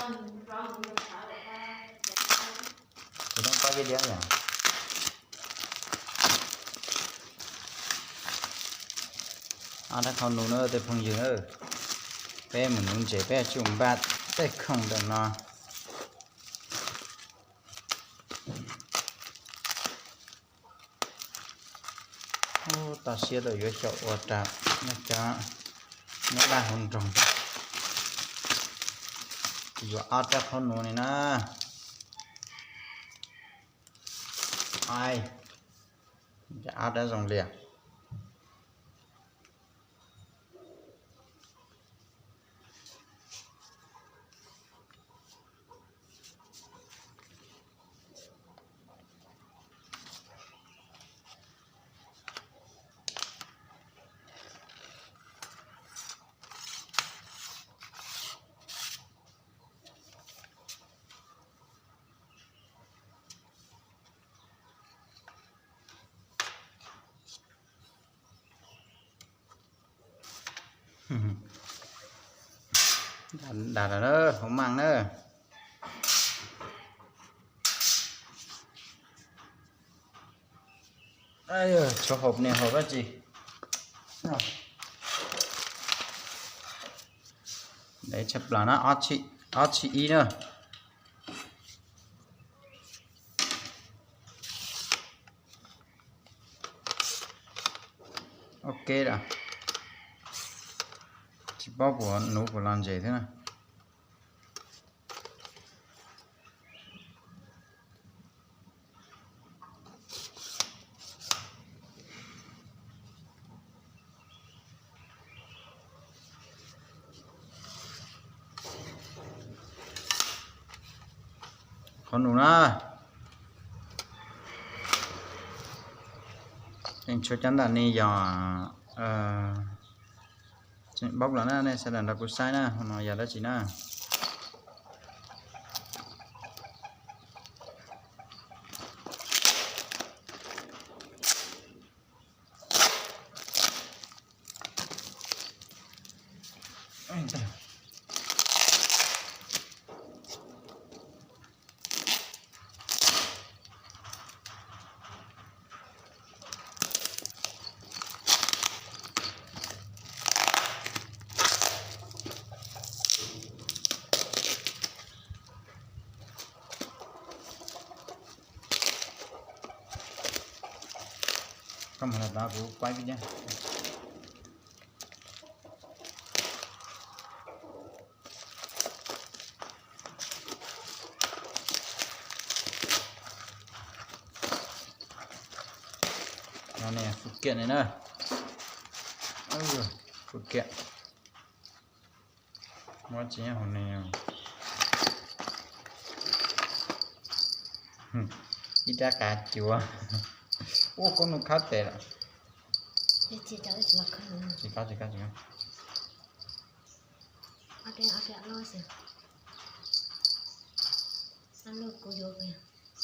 Tus no pab video yom. Ob rab qhov nus na tej phooj ywg na, peb mus nuv ntses peb tsis npaj tej khoom ntawm no. Ub, toj siab rau yuav xyaum ua rau nej cov nyob laj hauv nroog. Yuav ob rab qhov nus ni na. Ai, ob rab zoo liam. Dam dam na, hauv mas na. Tshuav hauv niag hauv dab tsi. Deb tshaj plaws na, ob txhiab ib na. Ok lawm. Tsis paub puas nuv puas los ntses thiab na. Qhov nus na, tseem tshuav cov ntawm ni yog tseem paub los na, nej sawv daws nrog kuv saib na, hauv no yog dab tsi na. Koj mus lawm tod kuv paib vib nyab. Fu kiam ne na. Fu kiam. Muab tsis nyob hauv ne. Ib rab qav cuav. Ua koob nus khab tes lawm. Tsis khab tsis khab tsis khab.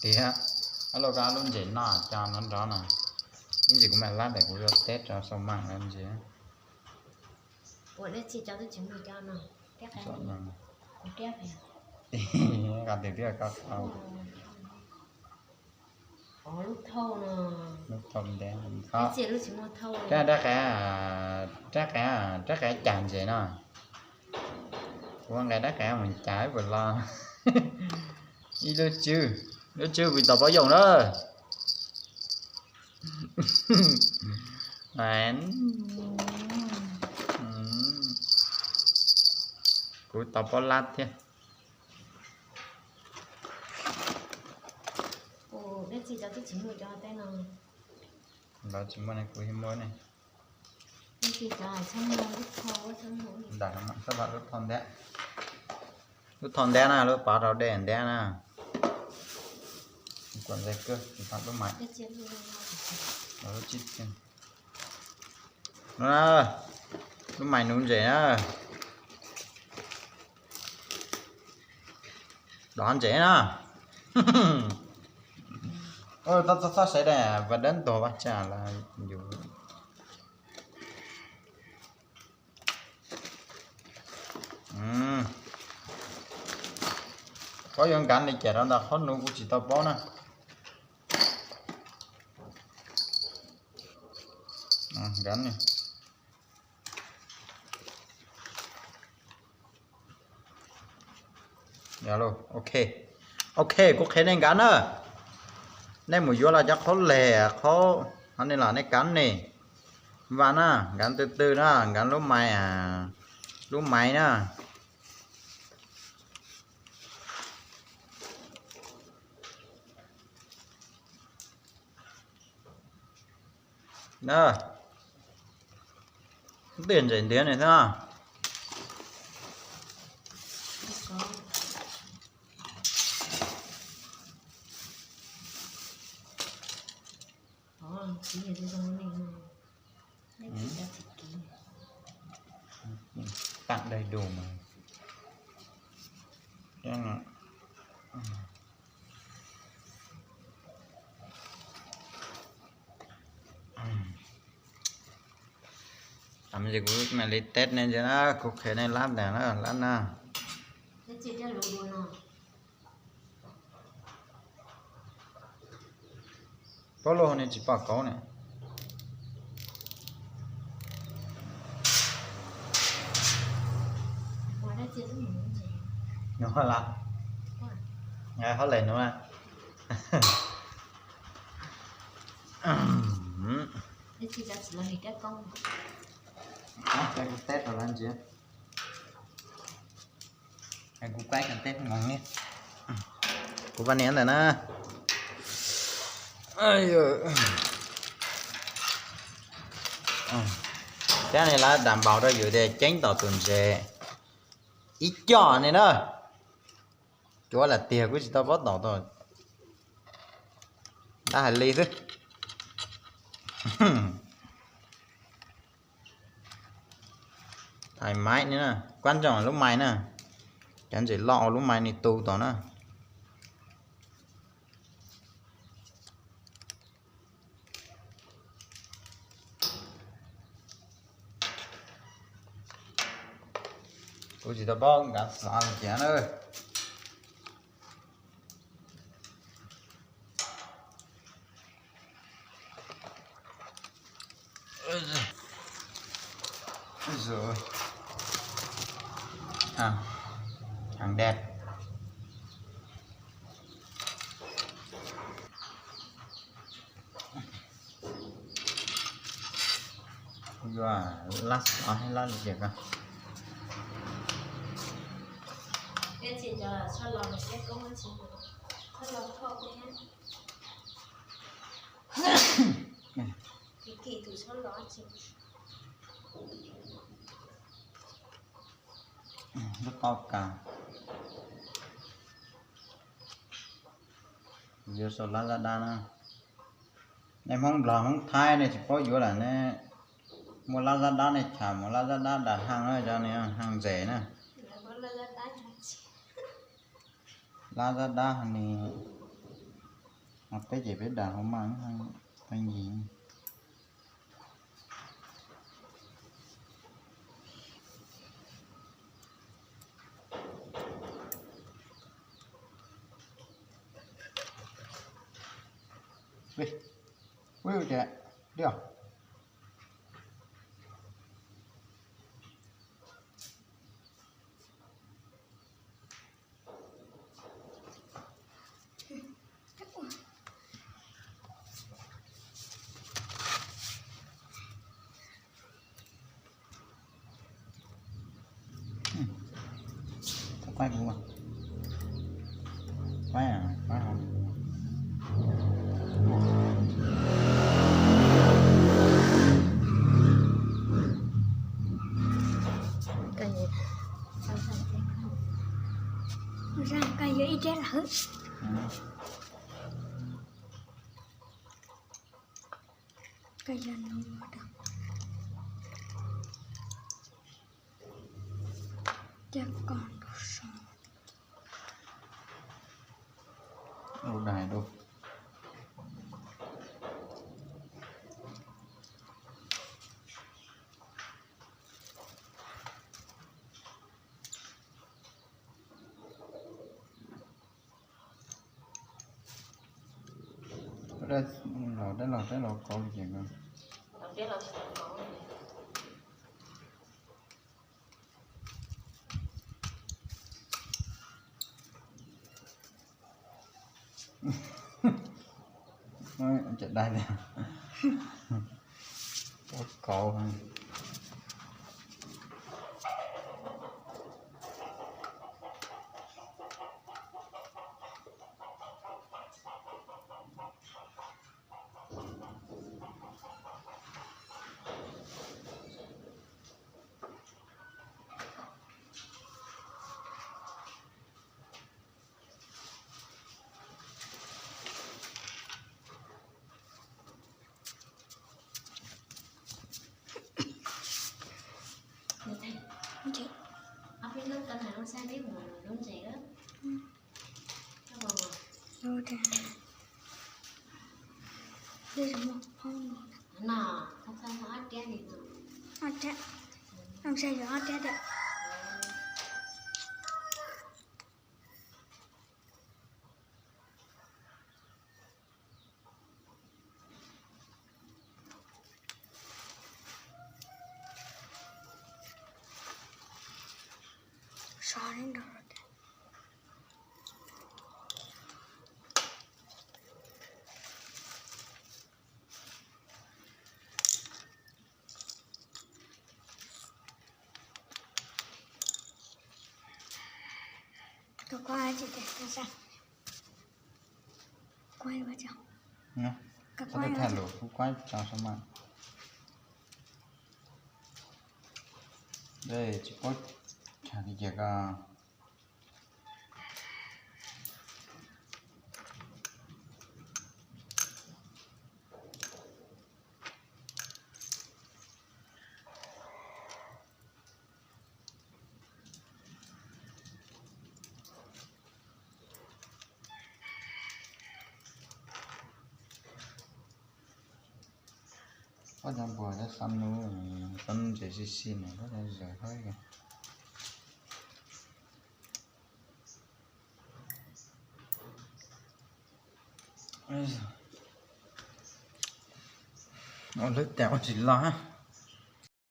Tiag, ab lub koj ab lub ntses no cov nrov nrov no. Ib ntsis kuv mam lab tes kuv yuav teb rau xaus mam ntses. Qhov twg thiaj koj qhau. Lub thauj ntev, rab qav, rab qav, rab qav cas ntses no. Kuv nqa rab qav mus cas puas los. Ib lub tswb, lub tswb kuv tau pob yoom na. Kuv tau pob lab thiab. Lawv tsis muaj ne, kuv yeej muaj ne. Ntawm no mas lub thauj nteb, lub thauj nteb na, lub pov rau dej nteb na. Lub mais, lub mais nuv ntses na. Dov ntses na. Txhob, txhob sawv daws, vas dawb ntuag vaj tsa lawm yus. Paub yuav nkav li cas rau ntawm qhov nuav kuv tsis tau paub na. Nkav. Ok, ok, kuv qhia nej nkav na. Nej mus yuav los cov qhaub leg, qhaub, nej los nej kav ne. Vas na, nkav twg twg na, nkav lub mais, lub mais na. Twb ntses ntiav ne xwb. Tạm đầy đủ mà. Tam sim kuv mam li test nej ntsis na, kuv qhia nej lab ntawd na, lab na. Paub lub ne tsis pom kauv ne. Nws hoj la, hoj lem nuav. Kuv test rau lawv ntsia. Kuv kuaj teb moog ne. Kuv pab niam ntawm na. Cab ne lawv dam npaus rau yus tias ceeb tom tus ntses ib co ne na. Cuav lam tiag kuv tsis tau paub tom tau. Dab hais li xwb. Thais mais ne na, kuab ntsoog lub mais na. Cov ntses loj ua lub mais ne tu tom na. Kuv tsis tau paub nkav xov li cas na. Hàng đẹp. Yuav lab xov hab lab li cas ko. Lub tau kas. Yuav sau lab zaj dab na. Nej Hmoob Nplog Hmoob Thaib nej tsis paub yuav lawm ne. Muaj lab zaj dab nej cham mus lab zaj dab dam haaj na, cov ne haaj ntses na. Lab zaj dab ne, peb ces peb dam hauv mas peb yig. Tau quay kuv, quay, quay hauv. Koj yog nub da. Coj koj nrug so. Ua dais du. Dab los dab los dab los kauv li ces ko. Cov dab tiag, kauv. Kuv kuab tsis tau, kuv kuab tsis tau. Tsis paub thav li cas ko. Pob cov npua cov xab nub, xab nub ntses sib sib nws pob cov zes hab. Ua lub tas ua tsis loj.